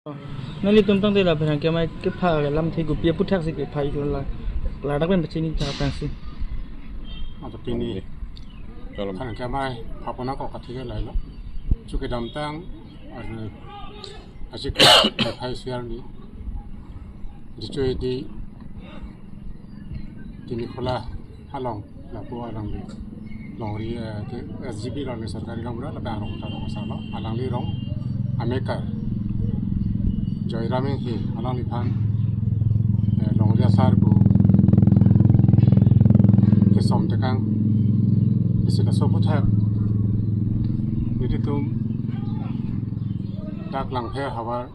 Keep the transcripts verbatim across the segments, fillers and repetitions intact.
Nanglitum tangte la pherangke amei kepha ke lamthe kopi aputhaksi kepha iklo la, ladak pen pachini tha tangsi. Ato pini Chalo. Pherangke amei phapona ko kathik lahelo. Chuke damtang ar ajik phai siar ni. Dicho di Timikhola along lapu alangli longri, eh, ke S G B alangli sorkari gaonbura lapen arong ta rong asar lo, alangli rong amekar Joyram Inghi alangliphan, eh, longri asar pu kesom tekang isi laso aputhak nelitum dak Langpher havar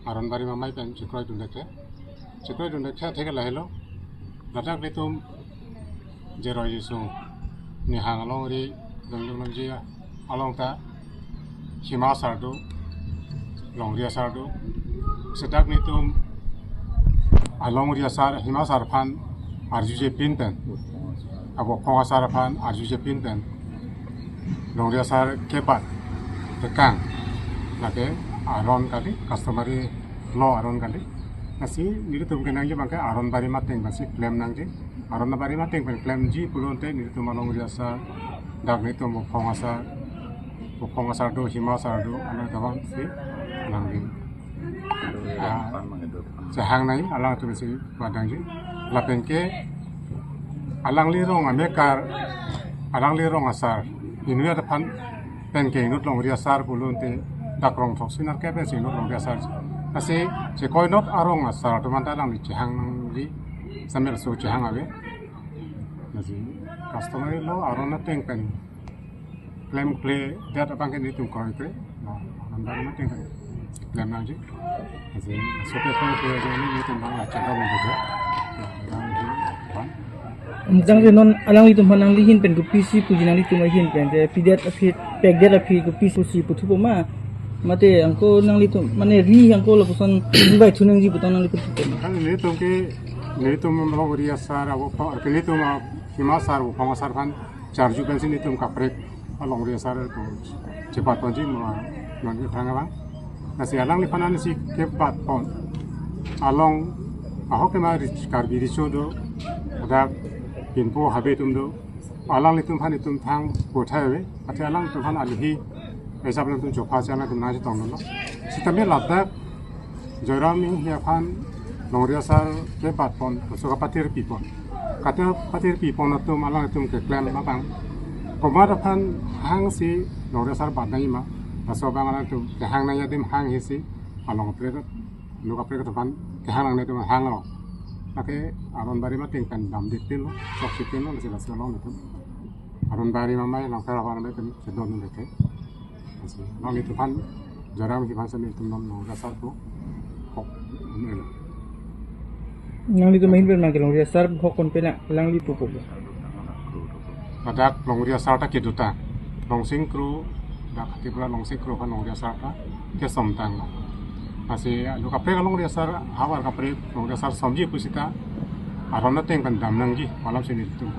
Aron Barim amei pen chekroidun det ke. Chekroidun det ke thek lahelo. Ladak nelitum jeroi jisu nihang alongri dongdung nangji along ta hima asar do, longri asar do. Sedak nelitum alongri asar, hima asar aphan arjuje pin pen, abo phong asar aphan arjuje pin pen longri asar kebat tekang lake aron kali, customary law aron kali. Lasi nelitum kenangji abangke Aron Barim ateng pensi klem nangji. Aron Barim ateng pen klemji pulote nelitum alongri asar, dak nelitum abo phong asar, abo phong asar do, hima asar do, along tabang si nangji. Ah, chehang nai alangtum si padangji. Lapen ke alangli rong amekar, alangli rong asar inut aphan pen ke inut longri asar pulote dak rong throksi nerkep pensi inut longri asar. Lasi chekroinot arong asar atum anta alangli chehang nangji, sambil so chehang ave. Lasi customary law aron ateng pen klemkledet abangke nelitum kroikre. Nah, Aron Barim ateng pen klem nangji. Lasi so ke klemkle ajoine nelitum abang achak abang bedo. Jangre non alanglitum aphan nangli ahin pen kopisi puji, nanglitum ahin pen te pidet aphi, pekdet aphi kopisi pusi puthupo ma? Mate angko nanglitum mane ri angko lapuson bai thu nangji putang nanglitum puthupo ma? Kan nelitum ke, nelitum alongri asar abo phong, ke nelitum a, hima asar abo phong asar aphan charju pensi nelitum kaprek alongri asar ko chepat ponji ma, non ke thang abang. Lasi alangliphan ansi kebat pon along ahok kema ri-, Karbi Recho do, dak Pinpo Habe atum do, alanglitum aphan itum thang kothai ave, athe alanglitum aphan alihi hisap alanglitum chopha si alangtum nangchetonglo. Sitame ladak Joyram Inghi aphan longri asar kebat pon, laso kapatirpi pon. Kapatirpi pon atum alangtum keklem abang komat aphan hangsi longri asar bat nangji ma, laso abang alangtum kehang nangji adim hanghe si along kaprek, lo kaprek atum aphan kehang nangne atum hanglo. Lake Aron Barim ateng pen damdet pinlo, chokche pinlo, lasi laso along atum Aron Barim amei, Langpher havar amei pen chedon nangji ke. Lasi nanglitum aphan, Joyram Inghi aphan si nelitum non longri asar pu hok un-elo. Nanglitum ahin pen ma ke longri asar hok kon pena, alangli pupo. Ladak longri asar ta kedo ta, Longsing Kro, dak Tripura Longsing Kro aphan longri asar ta kesom tanglo. Lasi lo kaprek alongri asar, havar kaprek longri asar somji pusita aron ateng pen dam nangji, malam si nelitum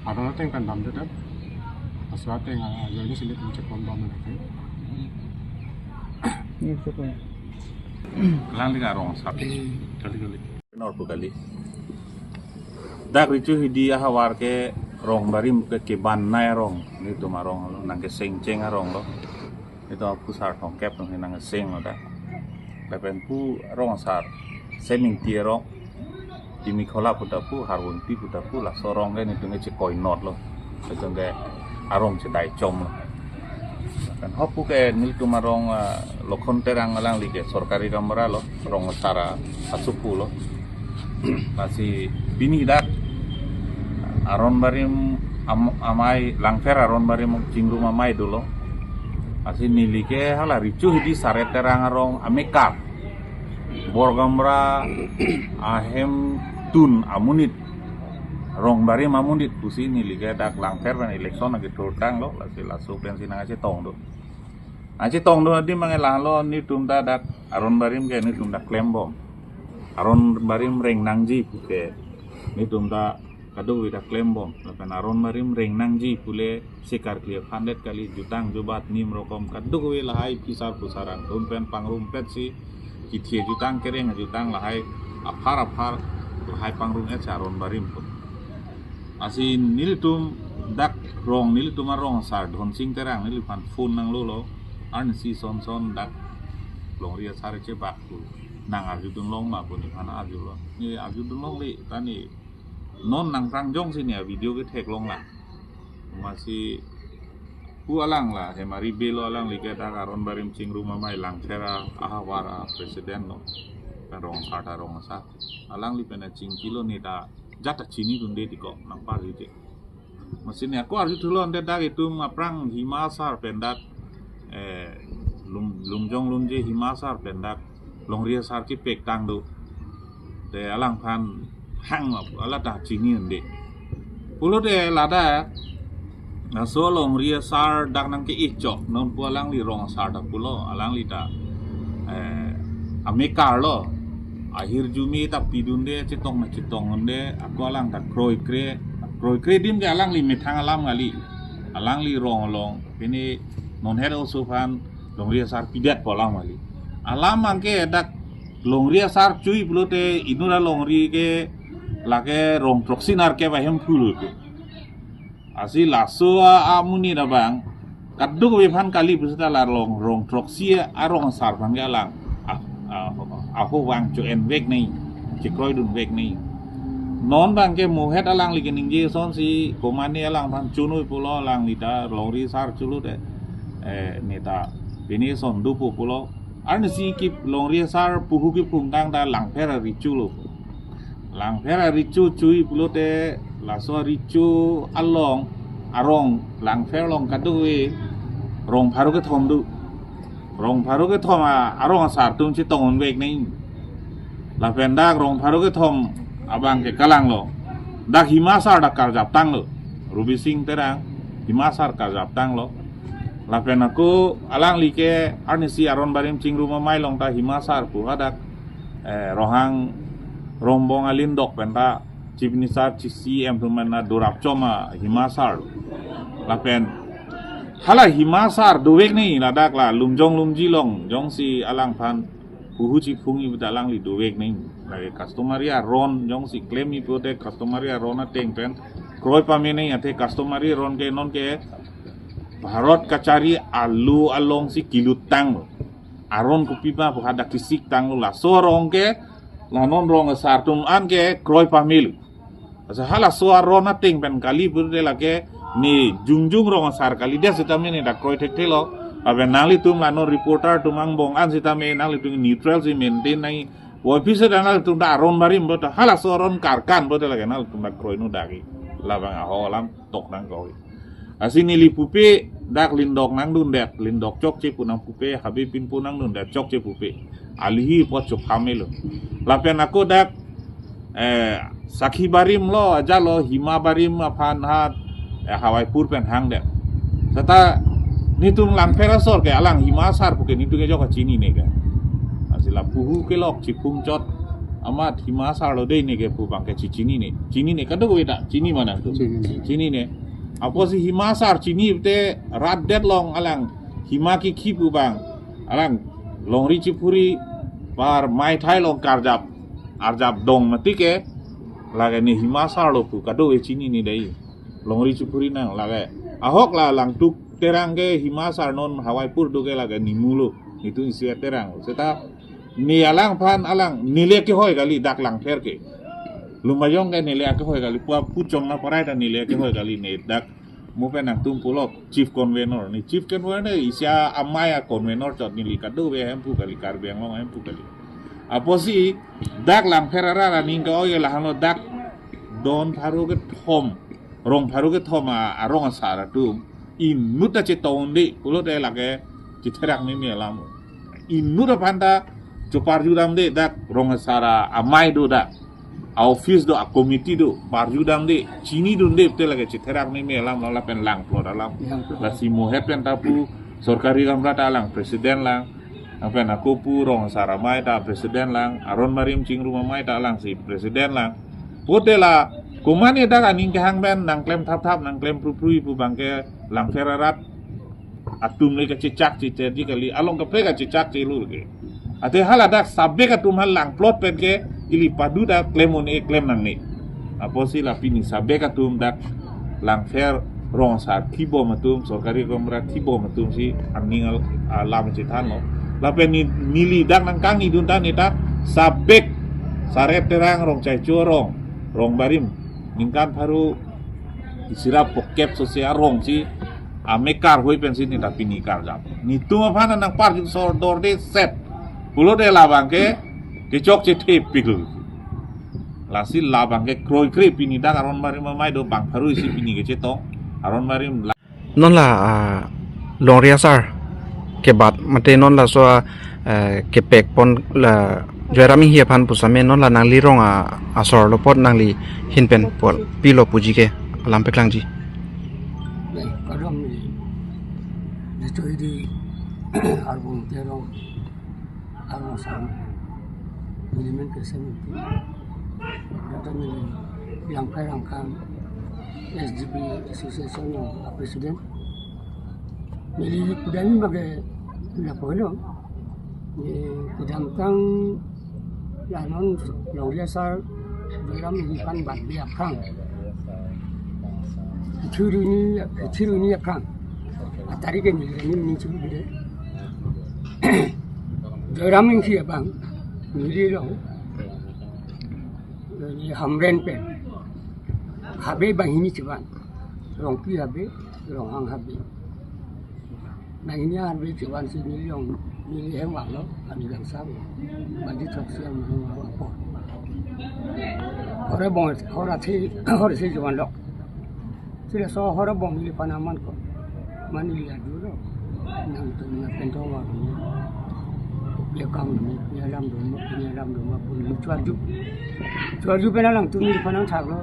aron ateng pen damdet. Laso ateng a, ajoine si nelitum chekroidun det ke. Ini siapa ya? Alangli arong asar. Kali, kali. Nor pu kali. Dak Recho Hidi ahavar ke rong barim ke keban nai arong. Nelitum arong lo, nangkesengcheng arong lo. Nelitum aphu sar thomkep atum nangkeseng lo dak. Lapen pu arong asar Semingti arong, Timikhola pu ta pu, Harvunpi pu ta pu, laso arong ke nelitum ke chekroinot lo. Nelitum ke arong chedai chom lo. Kan hok pu ke nelitum arong, ah, Lokhon Terang alangli ke sorkari gaonbura lo, rong asar asopo lo. Lasi pini dak Aron Barim am-, amei, Langpher Aron Barim chingrum amei dolo. Lasi neli ke hala Recho Hidi Sare Terang arong amekar, bor gaonbura ahemtun amonit, rong barim amonit pusi neli ke dak Langpher pen election nangkethur tanglo, lasi laso pensi nangkachetong do. Nangchetong do adim abang lahelo, nelitum ta dak Aron Barim ke nelitum ta klembom. Aron Barim reng nangji pu ke nelitum ta kadokave ta klembom. Lapen Aron Barim reng nangji pule sikar klia phandet kali, jutang jubat nim rokom kadokave lahai phisar phusar angdun pen pangrumpet si Kithi ajutang, kereng ajutang lahai aphar aphar lahai pangrum-et si aron barim pu. Lasi nelitum dak rong, nelitum arong asar Dhonsing Terang neliphan phone nanglolo. Arnisi son son dak longri asar chebak pu nang arjudun long ma pu neliphan arjulo. Ne arjudun longle ta ne non nangprangjong si ne video ketheklong lang. Masi pu alang la Hemari Bey lo, alangli ke dak aron barim chingrum amei, Langpher ahavar apresident lo. Pen rong asar ta rong asar. Alangli pen chingkilo, ne ta jat ta chinidunde ti ko nangparjute. Masi ne ako arjuthulo ante dak itum aphrang Hima asar pen dak, eh, lum, lumjong lumje Hima asar pen dak longri asar kepektang do. Te alangphan hang ma pu, hala ta chinidunde. Pulote ladak laso longri asar dak nangke-echok non pu alangli rong asar ta pulo, alangli ta, eh, amekar lo. Ahirjume ta pidunde, chetong na chetongdunde, ako alang ta kroikre, kroikre adim ke alangli methang alam kali. Alangli rong along, pini non het oso aphan longri asar pidet pu alam kali. Alam abangke dak longri asar chui pulote inut alongri ke lake rong throksi nerkep ahemphu lo tu. Lasi laso a, amonit abang kadokave aphan kali pusita la rong, rong throksi arong asar aphan ke alang, ah, ah, aho vang cho-envek nai, chekroidunvek nai. Non abangke mo het alangli keningje son si komane alangphan chonoi pulo, alangli ta longri asar chulote, eh, ne ta pini son dopo pulo. Arnisi ke longri asar puhu kephungtang ta Langpher arecho lo. Langpher arecho chui pulote laso arecho along arong Langpher along kadokave rong pharo kethom do. Rong pharo kethom a, arong asar atum chetongdunvek nai. Lapen dak rong pharo kethom abangke kalang lo. Dak Hima asar dak karjaptang lo. Rubi Sing Terang Hima asar karjaptang lo. Lapen ako alangli ke arnisi aron barim chingrum amei along ta Hima asar pu hadak, eh, Ronghang Rongbong alindok pen ta Chief Minister, C M atum pen ta dorap chom a Hima asar. Lapen hala Hima asar dovek nai, ladak la lumjong lumji along jongsi alangphan puhu chiphung-i puta alangli dovek nai. Lake customary aron jongsi klem-i pulote customary aron ateng pen kroi pame nai, athe customary aron ke non ke Bharat kachari alo alongsi kiluttang lo. Aron kopima pu hadak kisiktang lo, laso arong ke la non rong asar atum an ke kroi pame lo. Asa halaso aron ateng pen kali pulote lake ne jongjong rong asar kalidet sitame ne dak kroi thekthe lo. Lapen nanglitum la non reporter atum angbong an sitame nanglitum neutral si maintain nai. Voiphit seta nanglitum dak aron barim pulote halaso aron karkan pulote lake nanglitum dak kroidun daki. Labang aho alam tok nangkok. Lasi neli pupe dak lindok nangdundet, lindok chokche pu nangpupe, habe pinpo nangdundet chokche pupe. Alihi apot chopha melo. Lapen ako dak, eh, sakhi barim lo, ajalo Hima barim aphan hat, eh, Hawaipur pen hangdet. Seta netum Langpher asor ke alang Hima asar pu ke netum kejok kachinine ke. Lasi la puhu kelok chiphung chot amat Hima asar lo dei ne ke pu abangke chichinine. Chinine kadokave ta chini ma nangtum? Chinine. Chinine. Apotsi Hima asar chini te rat det along alang Hima kikhi pu abang, alang longri chiphuri par maithai along karjap, arjap dong mati ke, lake ne Hima asar lo pu kadokave chinine dei. Longri chiphuri nang lake. Ahok la Langtuk Terang ke Hima asar non Hawaipur do ke lake nimu lo. Netum isi Terang lo. Seta ne alangphan alang neli kehoi kali dak Langpher ke. Lumbajong ke neli kehoi kali, pu apu chong na parai ta neli kehoi kali ne dak mo pen nangtum pulo chief convener. Ne chief convener isi amei a convener chot, neli kadokave ahemphu kali, Karbi Anglong ahemphu kali. Apotsi dak Langpher arat aning ke-oi ke lahenlo, dak don pharo kethom, rong pharo kethom a, arong asar atum inut ta chetongdunde pulote lake chetherak meme alam. Inut aphan ta choparjudamde, dak rong asar amei do, dak a-office do, a-committee do, parjudamde, chinidunde pulote lake chetherak meme alam, lapen langplot alam. Langplot. Lasi mo het pen ta pu sorkari gamra ta alang president lang. Lapen ako pu rong asar amei ta president lang, aron barim chingrum amei ta alangsi president lang. Pulote la komane dak aning kehang pen nangklem thapthap, nangklem pruprui pu abangke Langpher arat atum le kachechak chechakji kali, along kaprek kachechak chelur ke. Ante haladak sabek atum hal langplot pen ke ili padu dak klem un-e klem nangne. Apotsi la pini sabek atum dak Langpher rong asar thibom atum, sorkari gaonbura thibom atum si aning al-, alam chethanlo. Lapen ni, neli dak nangkangnidun ta ne ta sabek Saret Terang, Rongchaicho arong, Rongbarim, ningkan pharo isi ra phokep sose arong si amekar hoi pensi ne ta pini karjap. Netum aphan nangparjusor dorde set. Pulote labang ke kechokche thepiklo. Lasi labang ke kroikre pini dak Aron Barim amei do bang pharo isi pini kechetong. Aron Barim la- Non la, ah, Longri asar kebat mate non laso, ah, eh, kepekpon la Joyram Inghi aphan pusitame non la nangli rong, ah, asor lo apot nangli ahin pen pol pilo puji ke alam paklangji. Baik, kadam ini. Itu ini Arbon Terong. Arong asar. Neli men Kesen Ingti. Data neli Langpher angkang S G B Association a-president. Neli kedam bagi lapu lo. Neli kedamtang la non Longri asar Joyram Inghi aphan bat bi aphrang. Kethir hini, kethir hini aphrang. Atari ke neli neli neli chubu bide. Joyram Inghi abang, neli long, neli Hamren pen. Habe banghini chevan. Rongpi habe, Ronghang habe. Banghini habe chevansi neli long, neli hem vanglo, ani gangsam. Badi throksi hem vanglo apo. Hor abong, hor athe, hor isi chevanlo. Sila so hor abong neliphan aman ko. Mane neli arjulo. Nangtum na pen thong vang. Pini akam doma, pini alam doma, pini alam doma, pini chuarju. Chuarju pen alangtum neliphan nangthaklo.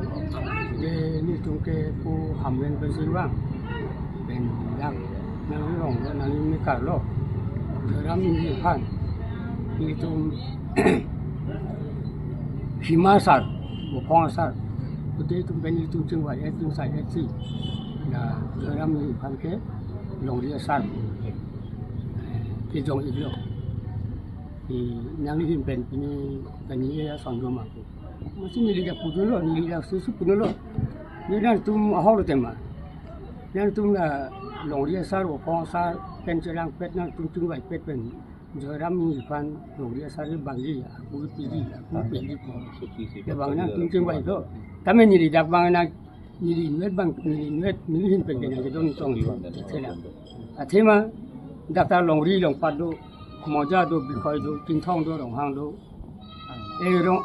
De netum ke pu Hamren pensi vang. Pen dak nang ronglo, nang mekarlo. Joyram Inghi aphan. Netum hima asar, bokhong asar. Pute atum pen netum chingvai-et, chingsai-etsi. La Joyram Inghi aphan ke Longri asar kejong-iklo. Nangli ahin pen pini kani ya song doma ko. Masi neli dak pudunlo, neli dak susu pudunlo. Neli nangtum ahok lo tema. Nangtum la Longri asar, bokhong asar pen chelangpet, nangtum chingvaipet pen Joyram Inghi aphan Longri asar bangli, aku pidi, aku pidi ko. Labang nangtum chingvailo. Tame neli dak bang nang neli inut bang, neli inut, neli ahin pen ke nangkedon tong thela. Athema dak ta longri longpat do, moja do, bikhoi do, Chinthong do, Ronghang do. Eh, rong,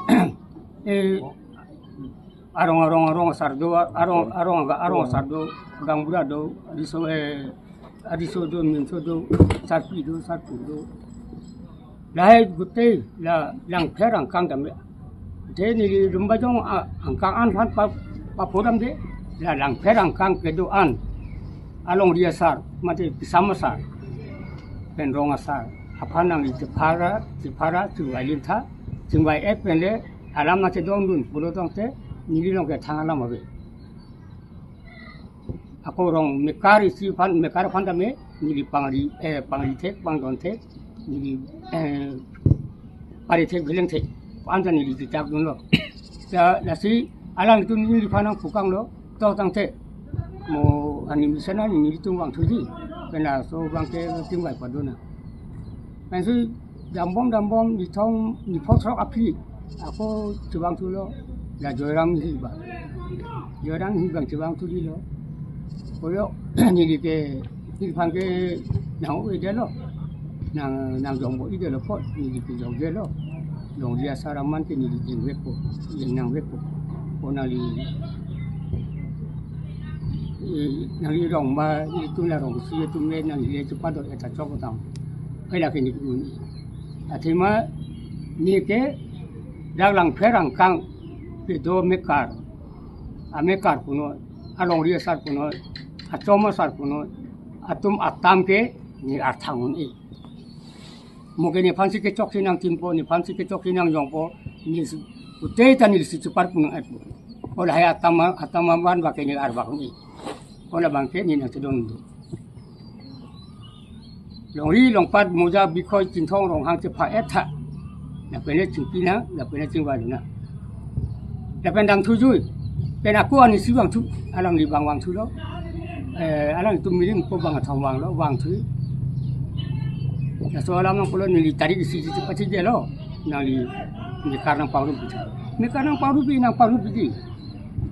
eh, arong, arong, arong asar do, arong, arong, arong asar do, gaonbura do, riso, eh, ariso do, minso do, sarpi do, sarpo do. Lahai gutei la Langpher angkang tame. Te neli Lumbajong a-, angkang an aphan pa, paphodamde. La Langpher angkang kedo-an. Alongri asar, mate kesam asar. Pen rong asar. Aphan nangli chephara, chephara, chingvai lintha, chingvai-et pen le, alam nangchedondun, pulo tangte, neli long ke thang alam ave. Ako rong mekar isi aphan, mekar aphan tame, neli pangri, eh, pangri thek, pangdon thek, neli, eh, pari thek, beleng thek. Anta neli chitak dunlo. Ya, lasi, alanglitum neliphan nangpukanglo, to tangte. Mo ani misana nelitum vangthuji. Pen laso abang ke chingvai padona. Pensi dambom dambom nithong niphok throk aphi ako chevangthulo, la Joyram Inghi abang. Joyram Inghi abang chevangthu dilo. Koyo neli ke neliphan ke nang-o-edetlo. Nang, nangjongbo-edetlo apot neli ke jongdetlo. Longri asar aman ke neli jengvekpo, jengnangvekpo. Ko nangli, eh, nangli rong ma, itum la rong si, itum le nangli le chepadot-et ta chok tang. Hai lake neli un. Athema neke dak Langpher angkang kedo mekar, amekar punoi, alongri asar punoi, achom asar punoi, atum atam ke ne arthang un-e. Mo ke nephansi kechoksi nangchinpo, nephansi kechoksi nangjongpo, neli si, utei ta neli si chepar punang-etpo. Ola hai atam, atam aman bang ke ne arvak un-e. Ola abang ke ne nangchedon do. Longri longpat moja bikhoi Chinthong Ronghang chepha-et tha. Lapen chingpi nang, lapen chingvai nang. Lapen damthu jui. Pen ako ani si vangthu, alangli bang vangthu lo. Eh, alangtum milim ko bang athong vanglo, vangthu. Laso alam nangkolo neli tarik isi isi pachijelo. Nangli mekar nangpangrup pi. Mekar nangpangrup pi, nangpangrup pi.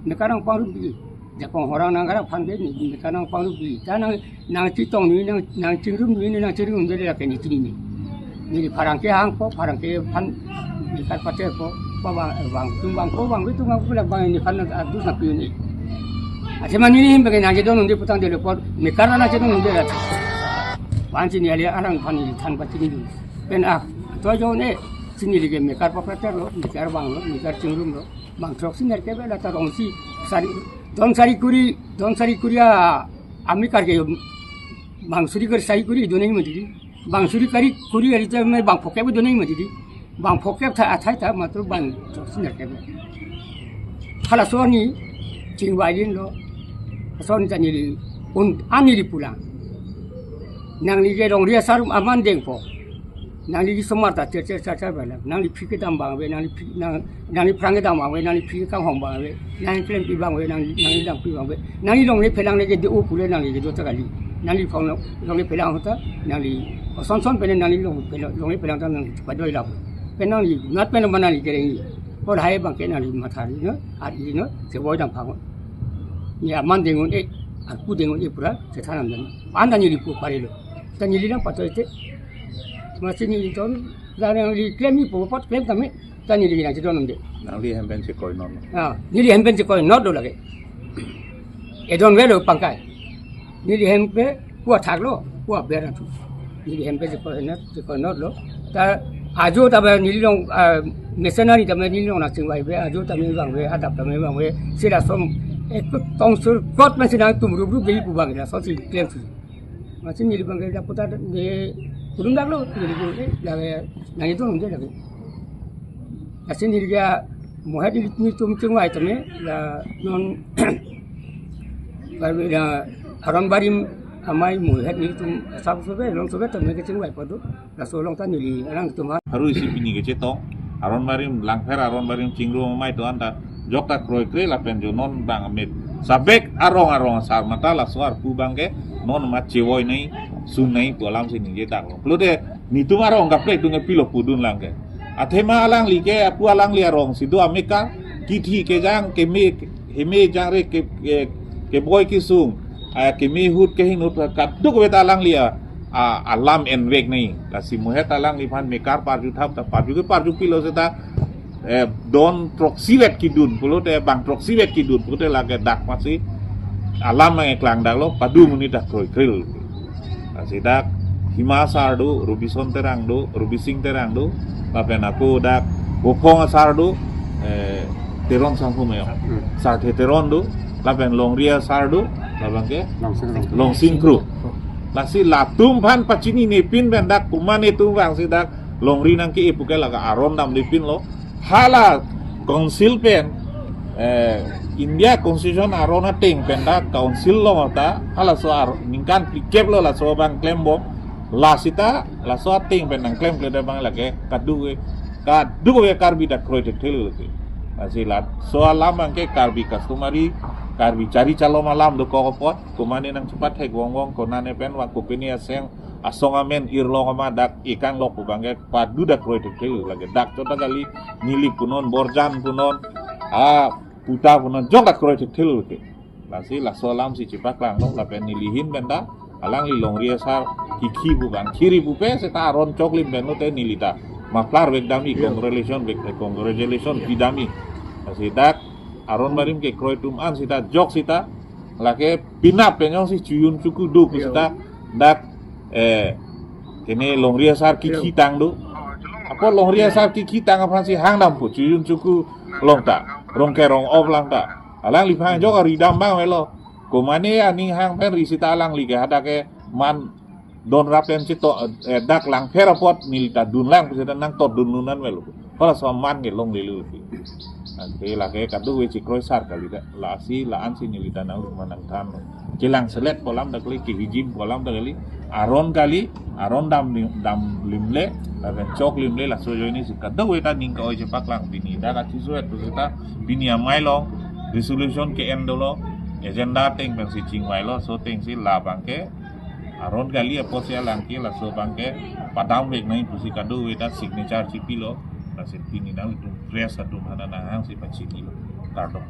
Mekar nangpangrup pi. Jakong horang nangkarap aphan ke ne, mekar nangpangrup pi. Ta nang, nangchetong ne, nang, nangchingrum ne, nangchingrum ne, lake ne tini ne. Neli pherangke hangpo, pherangke aphan mekar paterpo, pa bang, eh, bang, tum bang ko, bang, tum bang ko, bang, nephan adus nangpi ne. Athema neli hem bagi nangchedondunde putangdelo apot, mekar nangchedondunde la. Bang chini ali alang aphan ne than pachini dun. Pen ah, to jo ne, chini lake mekar papaterlo, mekar banglo, mekar chingrumlo. Bang throksi nerkep la ta rongsi sari, don sari kuri, don sari kuri a, amekar ke bang suri kuri sari kuri donai ma didi. Bang suri kari kuri ari ta me bang phokep donai ma didi. Bang phokep tha athai ta matro bang throksi nerkep. Halaso ne chingvailinlo. Laso ne ta neli un anili pulang. Nangli ke Longri asar aman dengpo. Nangli ke somar ta cher cher cher cher bala. Nangli phike dam bang ave, nangli phi, nang, nangli pherangke dam bang ave, nangli phike kanghong bang ave, nangli klempi bang ave, nangli, nangli dampi bang ave. Nangli longle phelang le ke do pule nangli ke do ta kali. Nangli phong longle phelang ahut ta, nangli oson son pen nangli long phelang, longle phelang ta nangli padoi lap. Pen nangli nat pen mana nangli kereng. Ko hai bang ke nangli mathari no, ari no, chevoi dam phang. Ne aman dengun e, arpu dengun e pura, chethan dam. Anta neli pu parilo. Ta neli lang patoi te. Masi neli ton, la nangli klem ne pu apot klem tame. Ta neli nangchedondunde. Nangli hem pen chekoinot. Ah, neli hem pen chekoinotlo lake. Edon avelo pangkai. Neli hem pen pu athaklo, pu aber athu. Neli hem pen chekoinot, chekoinotlo. Ta ajo ta ba neli long, ah, missionary ta ba neli long nangchingvai ave, ajo ta me vang ave, adap ta me vang ave. Sila som ek tong sur kot me sila tum rup rup dei pu bang lasonsi klemsi. Masi neli bang ke daputa de kurun daklo, neli ko, eh, lake nangchedondunde lake. Lasi neli ke mohet neli, nelitum chingvai tame, la non, la Aron Barim amei mohet nelitum sab sobe, long sobe tame kechingvai padu. Laso along ta neli alangtum ha. Haru isi pini kechetong, Aron Barim, Langpher Aron Barim chingrum amei do-an ta jok ta kroikre lapen jo non bang amit. Sabek arong arong asar mata laso arpu bang ke non ma chevoi nai, sun nai pu alamsi ningje daklo. Pulote netum arong kaprek atum ke pilo pudun lang ke. Athema alangli ke apu alangli arongsi do amekar, kithi kejang keme, heme jangre ke, ke, keboi kesung, ah, keme ahut kehingno ahut kadokave ta alangli a, a, alam envek nai. Lasi mohet alangliphan mekar parju thap ta parju ke parju pilo seta, eh, don throksi vet kedun pulote bang throksi vet kedun pulote lake dak masi alam nangkeklang daklo, padu monit ta kroikrel. Lasi dak Hima asar do, Robison Terang do, Robising Terang do, lapen ako dak Bophong asar do, eh, Teron Sangphum ayo. Hmm. Sarthe Teron do, lapen Longri asar do, labang ke Longsing Kro. Longsing Kro. Lasi latum aphan pachinine pin pen dak komat netum vangsi dak Longri nangke-e pu ke lake aron damde pinlo. Hala council pen, eh, India Constitution aron ateng pen dak council along ta halaso ar ningkan phlikep lo laso abang klembom. Lasita laso ateng pen nangklemkle abang lake kadokave, kadokave Karbi ta kroithekthe lo ke. Lasi laso alam abang ke Karbi customary, Karbi chari chalom alam dokok apot, komatne nangchepathek vongvong, konane pen vang kopine aseng asong amen irlong ama dak ikang lok pu abang ke padu ta kroithekthe lo ke. Dak chot ta kali, neli punon, Borjan punon, a puta punon, jok ta kroithekthe lo ke. Lasi laso alamsi chepaklanglo, lapen neli ahin pen ta alangli Longri asar kikhi pu abang khiri pupe seta aron choklim pen lote neli ta muffler vek damji. Iya. Congratulation vek, congratulation pi damji. Lasi dak Aron Barim kekroi atum an seta jok seta lake penap pen jongsi chojun choku do pu seta dak, eh, kene Longri asar kikhi tang do. Apot Longri asar kikhi tang aphansi hang dampo, chojun choku along ta, rong kerong op lang ta. Alangliphan jok ari dam abang avelo. Komatne aning hang pen ri seta alangli ke hadak ke man don rap pen cheto, eh, dak Langpher apot neli ta dunlang pu seta nangtotdun un-an avelo. Halaso aman kelonglelo. Ante lake kadokave chekroi sar kali dak. Lasi la-ansi neli ta nang rumah nangthan. Chelang selet pu alam ta kali, kehijim pu alam ta kali. Aron kali, aron dam lim-, dam limle, lapen chok limle, laso ajoine si kadokave ta ning ka-oi chepaklang pini. Dak achiso et pusita pini amei along resolution ke-en dolo, agenda ateng pensi chingvailo, laso atengsi labang ke aron kali apotsi alang ke laso abang ke padamvek nangji pusi kadokave ta signature chipilo, lasi pini nanglitum press atum aphan nanghangsi pachinilo. Kardom.